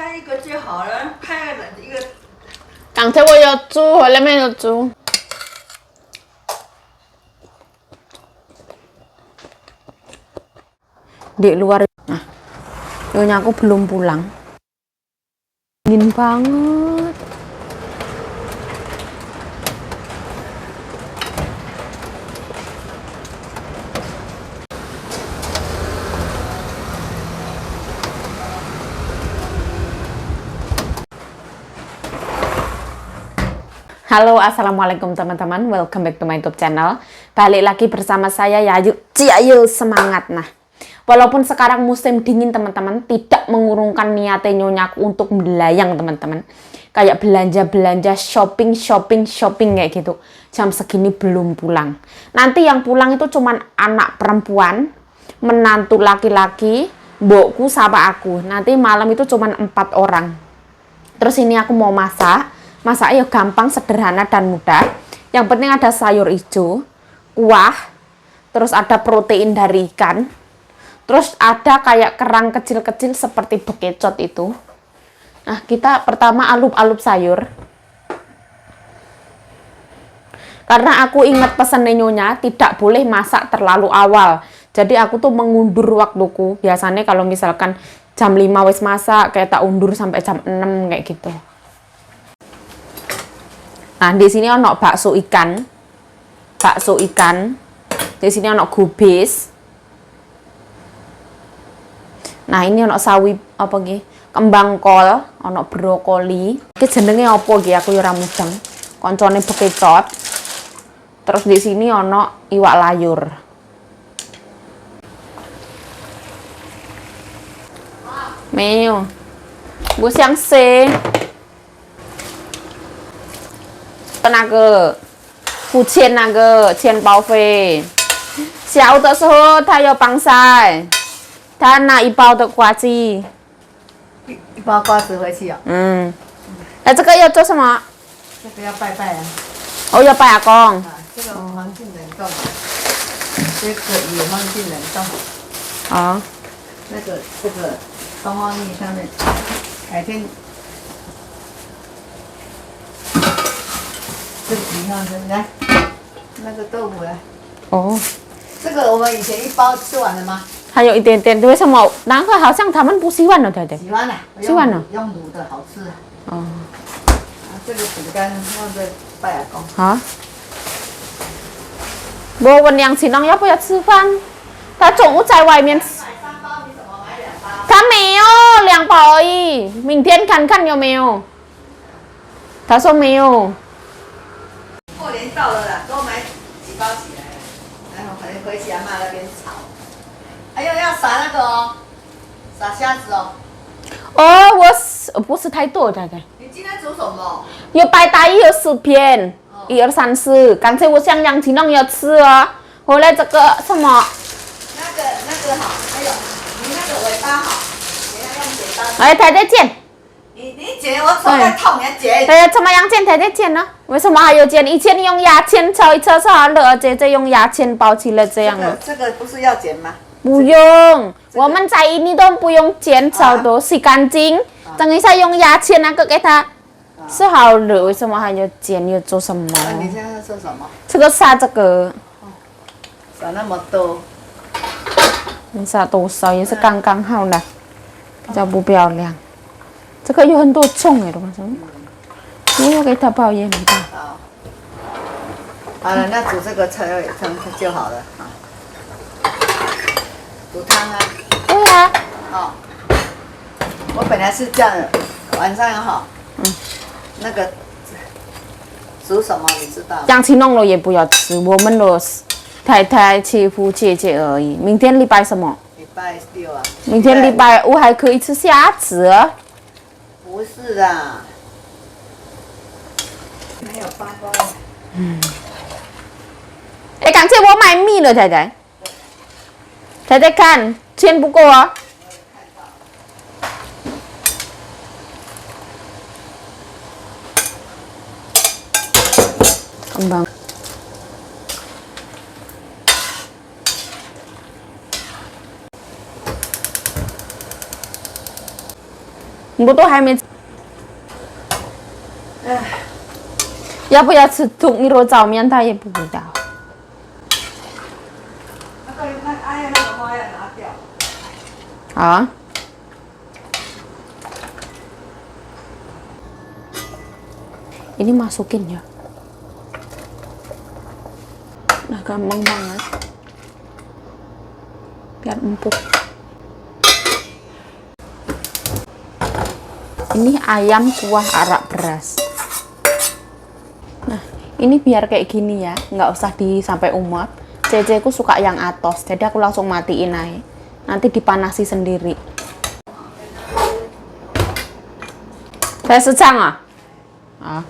拍一个就好了，拍一个。刚才我有煮，回来没有煮。Di luar. Nah, nyonya aku belum pulang. Dingin banget. Halo, assalamualaikum teman-teman. Welcome back to my YouTube channel. Balik lagi bersama saya Yayu. Ayo semangat. Nah, walaupun sekarang musim dingin teman-teman, tidak mengurungkan niatnya nyonyaku untuk melayang teman-teman. Kayak belanja-belanja, shopping kayak gitu. Jam segini belum pulang. Nanti yang pulang itu cuman anak perempuan, menantu laki-laki, mbokku sama aku. Nanti malam itu cuman 4 orang. Terus ini aku mau masak. Masaknya gampang, sederhana, dan mudah. Yang penting ada sayur hijau, kuah, terus ada protein dari ikan, terus ada kayak kerang kecil-kecil seperti bekecot itu. Nah, kita pertama alup-alup sayur. Karena aku ingat pesan nyonya, tidak boleh masak terlalu awal. Jadi aku tuh mengundur waktuku. Biasanya kalau misalkan jam 5 wis masak, kayak tak undur sampai jam 6 kayak gitu. Nah, di sini ono bakso ikan. Di sini ono gubis. Nah, ini ono sawi apa nggih? Kembang kol, ono brokoli. Iki jenenge apa nggih? Aku yo ora mudeng. Koncone bekecot. Terus di sini ono iwak layur. Meo. Bu siang se. 那个付钱那个钱包费，下午的时候他要帮晒，他拿1包的瓜子，一包瓜子回去啊。那这个要做什么？这个要拜拜啊。哦，要拜阿公。啊，这个环境冷冻，这个也环境冷冻。哦。这个东方蜜上面，改天。 这个你看，来，那个豆腐来。哦。这个我们以前1包吃完了吗？还有一点点，为什么？难怪好像他们不喜欢了，对对。喜欢了，喜欢了。用卤的好吃。哦。这个饼干放在拜阿公。好。我问梁启龙要不要吃饭，他中午在外面吃。 3包，你怎么买2包？他没有2包而已，明天看看有没有。他说没有。 过年到了啦，多买几包起来，然后可能回去阿妈那边炒。还有要撒那个哦，撒虾子哦。哦，我不是太多，大概。你今天煮什么？有白带，有薯片，1、2、3、4。刚才我想杨启龙要吃哦，后来这个什么？那个好，还有你那个尾巴好，你要用剪刀。哎，太太剪。 你剪，我手在痛，你要剪。对呀，怎么样剪？太太剪呢？为什么还有剪？以前用牙签敲一敲就好了，这用牙签包起来这样了。这个不是要剪吗？不用，我们在印尼都不用剪，炒都洗干净。等一下用牙签那个给它是好了，为什么还要剪？要做什么？你现在做什么？这个撒这个。撒那么多。你撒多少也是刚刚好的，比较不漂亮。 这个有很多葱哎，懂吗？我要给它包盐的。好，好了，那煮这个菜就好了啊。煮汤啊。对啊。哦。我本来是这样的，晚上好。那个煮什么你知道？杨启弄了也不要吃，我们都太太欺负姐姐而已。明天礼拜什么？礼拜6啊。明天礼拜5还可以吃虾子。 不是啦，没有8包。哎，刚才我买米了，太太。太太看，钱不够啊。kembang. 不都还没。要不要吃猪肉炒面？他也不知道。那个花要拿掉。好啊。Ini masukin ya. Nah, gampang banget. Biar empuk. Ini ayam kuah arak beras. Nah, ini biar kayak gini ya, nggak usah sampai umur. Ceceku suka yang atos, jadi aku langsung matiin aja. Nanti dipanasi sendiri. Saya secang ah. Ah.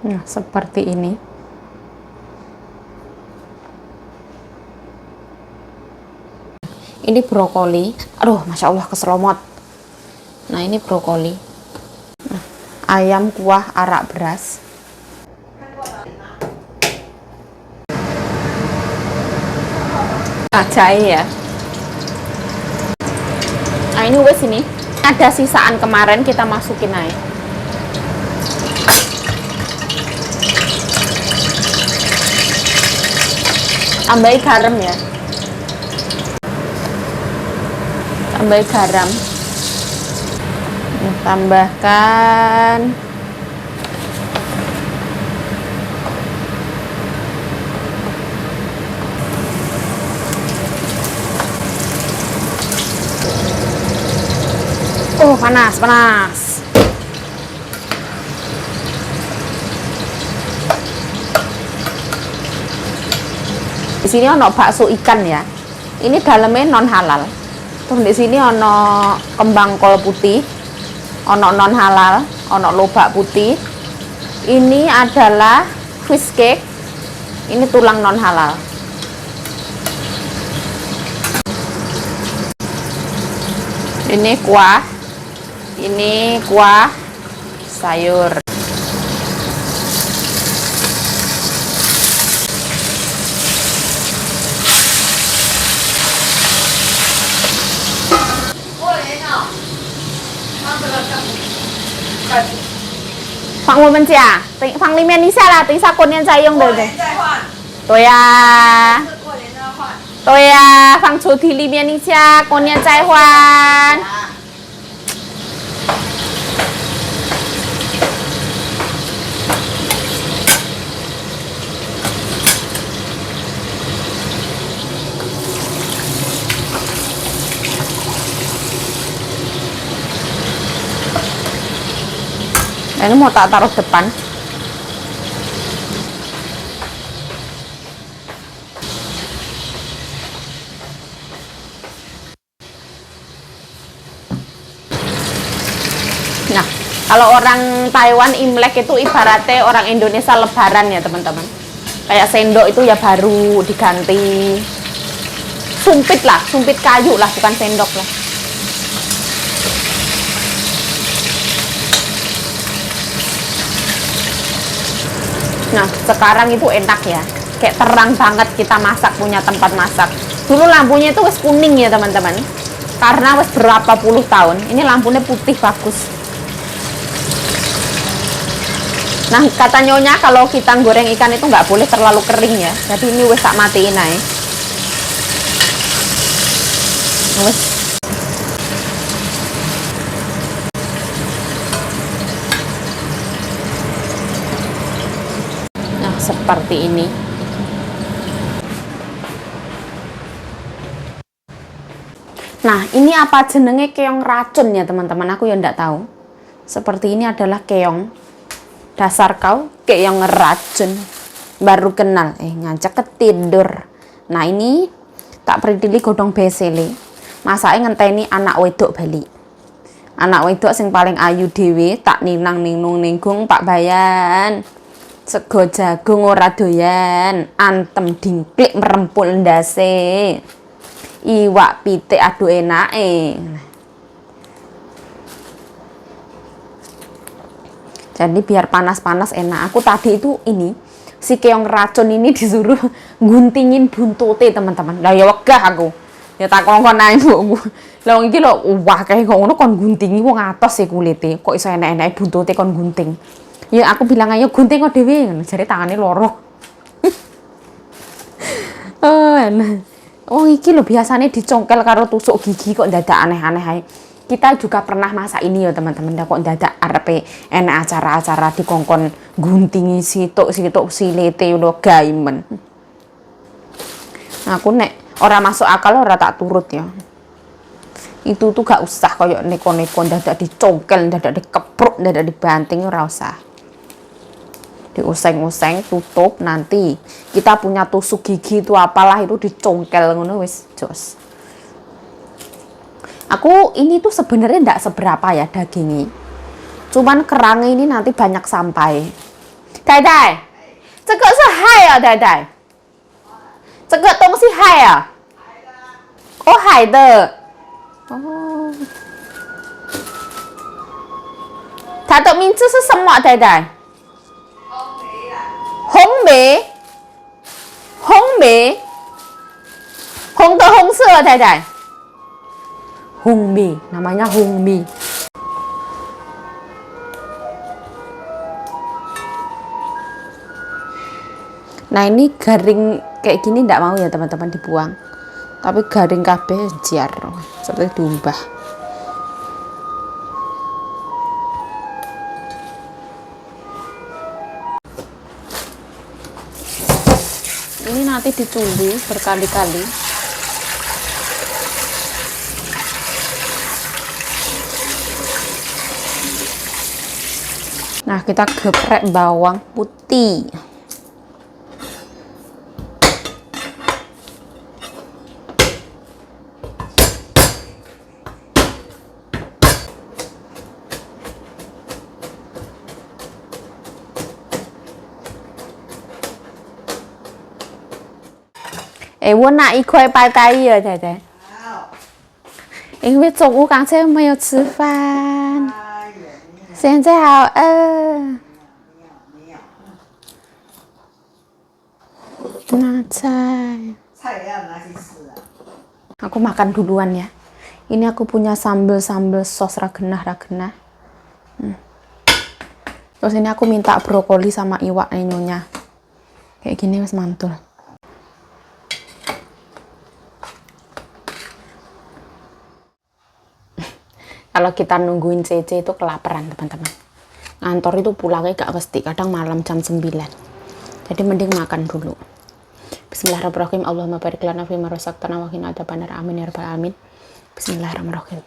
Nah, seperti ini. Ini brokoli. Aduh, Masya Allah keseromot. Nah, ini brokoli. Nah, ayam kuah arak beras. Nah, jahe ya. Nah, ini wes ini. Ada sisaan kemarin, kita masukin aja. Tambahin garam ya. Tambahin garam. Tambahkan panas, panas. Di sini ono bakso ikan ya. Ini dalamnya non halal. Terus di sini ono kembang kol putih, ono non halal, ono lobak putih. Ini adalah fish cake. Ini tulang non halal. Ini kuah. Ini kuah sayur.放我们家，放里面一下啦，等一下过年再用，对不对？对呀，对呀，放抽屉里面一下，过年再换。Ini mau tak taruh depan. Nah, kalau orang Taiwan Imlek itu ibaratnya orang Indonesia Lebaran ya teman-teman. Kayak sendok itu ya baru diganti. Sumpit lah, sumpit kayu lah, bukan sendok lah. Nah, sekarang itu enak ya. Kayak terang banget kita masak, punya tempat masak. Dulu lampunya itu wes kuning ya teman-teman. Karena wes berapa puluh tahun. Ini lampunya putih bagus. Nah, kata nyonya kalau kita goreng ikan itu nggak boleh terlalu kering ya. Jadi ini wes tak matiin aja. Wes. Seperti ini. Nah, ini apa jenenge keong racun ya teman-teman, aku ya ndak tahu. Seperti ini adalah keong. Dasar kau keong racun. Baru kenal, ngajak ketidur. Nah, ini tak pridili godhong besele. Masake ngenteni anak wedok bali. Anak wedok sing paling ayu dhewe tak ninang ninung ninggung Pak Bayan. Sego jagung ora doyan, antem dingklik merempul ndase. Iwak pitik aduh enake. Jadi biar panas-panas enak. Aku tadi itu ini si keong racun ini disuruh guntingin buntute teman-teman. Lah ya wegah aku. Ya tak kongkon ae mbokku. Lah wong iki lho wah kae kok ngono kon guntingi wong atos e kulite. Kok iso enek-enek buntute kon gunting. Ya aku bilang ayo gunting kok dhewe ngono jare tangane loro. Oh, enak. Wong iki lho biasane dicongkel karo tusuk gigi kok dadak aneh-aneh ae. Kita juga pernah masa ini ya teman-teman, kok dadak arepe enek acara-acara dikongkon guntingi situk-situk silete lho gaimen. Aku nek ora masuk akal ora tak turut ya. Itu tuh gak usah koyo neko-neko dadak dicongkel, dadak dikepruk, dadak dibanting ora usah. Diuseng-useng tutup nanti kita punya tusuk gigi itu apalah itu dicongkel ngono wis jos. Aku ini tuh sebenarnya ndak seberapa ya dagingnya. Cuman kerangnya ini nanti banyak sampai. Dai, 这个是海啊，dai. 这个东西海啊。哦，海的。哦。它的名字是什么，dai？红梅。红梅。红的红色，dai。Hongmi, namanya Hongmi. Nah ini garing kayak gini ndak mau ya teman-teman dibuang, tapi garing kabeh jar seperti diumbah. Ini nanti dicumbi berkali-kali. Nah, kita geprek bawang putih.我拿一块白带叶，太太。因为中午刚才没有吃饭。现在好饿。Nah, aku makan duluan ya. Ini aku punya sambal sos ragenah. Terus ini aku minta brokoli sama iwak nyonya. Kayak gini mas mantul. Kalau kita nungguin Cece itu kelaparan teman-teman. Ngantor itu pulangnya gak pasti, kadang malam jam 9. Jadi mending makan dulu. Bismillahirrahmanirrahim. Allahumma barik lana fima razaqtana wa qina adzabannar. Amin ya rabbal alamin. Bismillahirrahmanirrahim.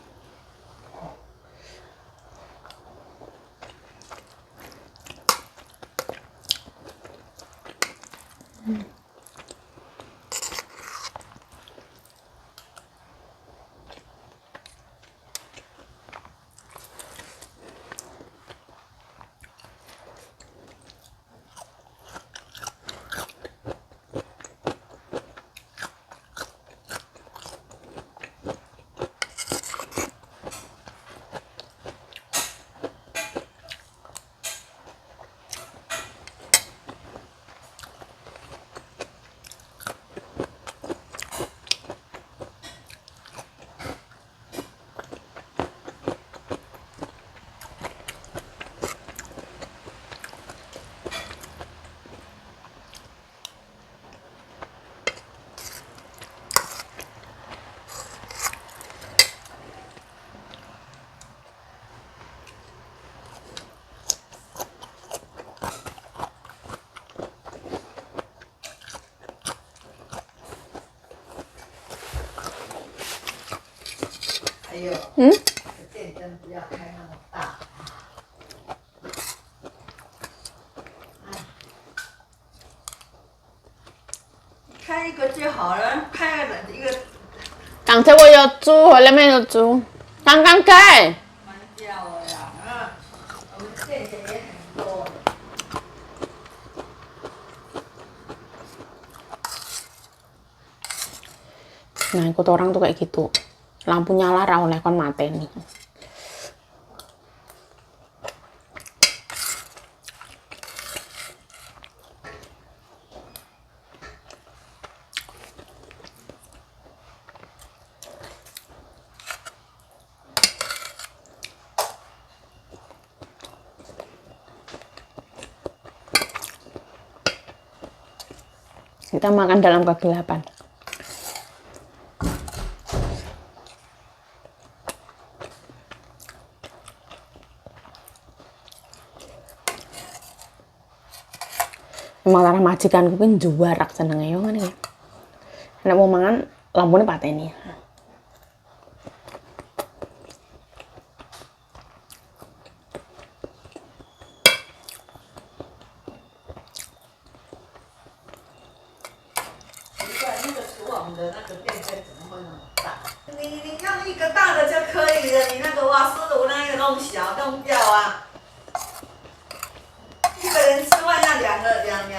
Hmm? 开一个就好了，开一个。刚才我有煮，后面有煮，刚刚开。蛮掉了呀，我们店钱也很多。Nah, ikut orang tuh kayak gitu. Lampu nyala ra oleh kon mateni. Kita makan dalam kegelapan. Emang larang majikanku kan juarak senenge yo ngene. Nek mau mangan lampune pateni.你用一个大的就可以了，你那个瓦斯炉那个弄小弄掉啊。一个人吃饭要两个电脑，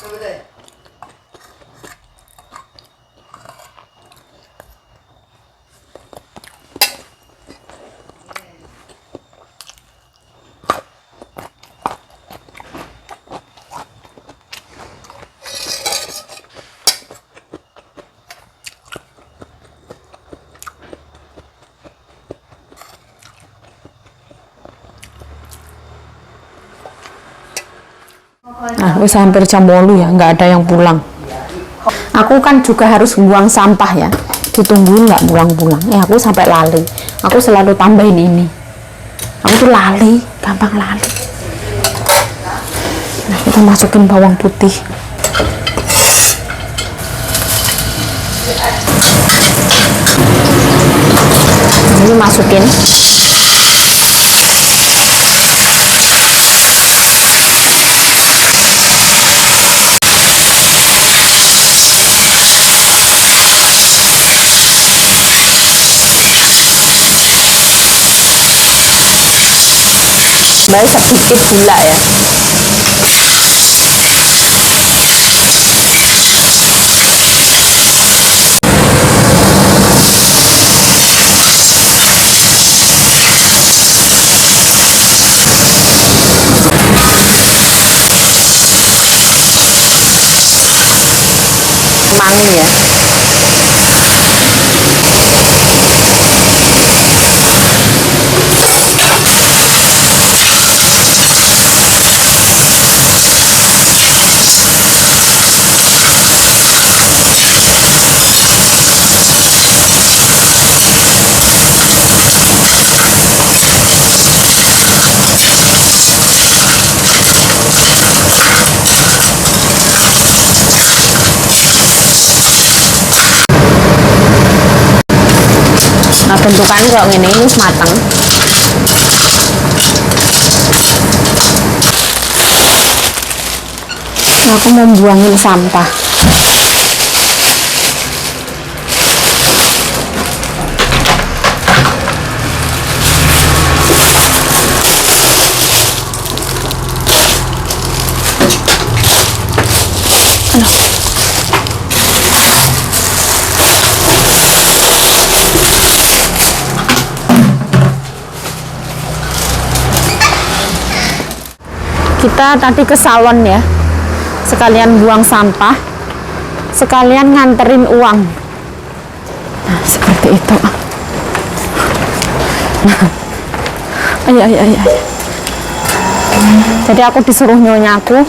对不对？Nah, wis hampir jam 8 ya, nggak ada yang pulang. Aku kan juga harus buang sampah ya. Ditungguin nggak pulang-pulang. Aku sampai lali. Aku selalu tambahin ini. Aku tuh lali, gampang lali. Nah, kita masukin bawang putih. Ini masukin. Baik sedikit gula ya. Mangi ya. Nah, bentukannya kalau ini matang. Nah, aku mau buangin sampah. Kita tadi ke salon ya, sekalian buang sampah, sekalian nganterin uang. Nah, seperti itu. Ayo. Jadi aku disuruh nyonyaku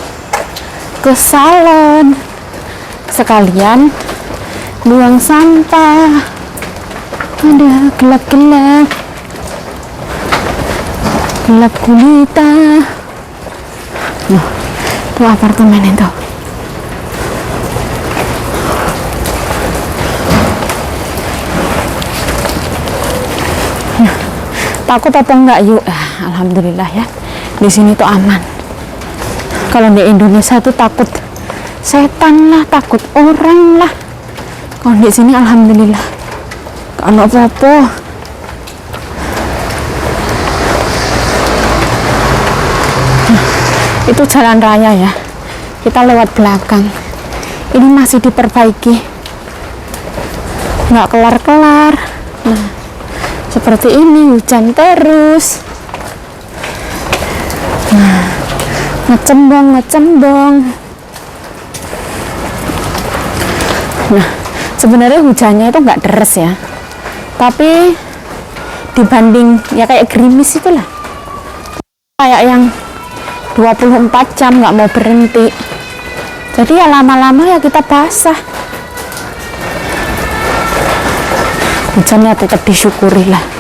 ke salon, sekalian buang sampah. Ada gelap-gelap, gelap gulita. Nah, itu apartemen itu. Nah, takut apa enggak yuk? Alhamdulillah ya, di sini tuh aman. Kalau di Indonesia tuh takut setan lah, takut orang lah. Kalau di sini alhamdulillah, kalau apa-apa. Itu jalan raya ya, kita lewat belakang. Ini masih diperbaiki, nggak kelar-kelar. Nah, seperti ini, hujan terus. Nah, ngecembong. Nah, sebenarnya hujannya itu nggak deres ya, tapi dibanding ya kayak gerimis itulah, kayak yang 24 jam nggak mau berhenti. Jadi ya lama-lama ya kita basah. Hujannya tetap disyukuri lah.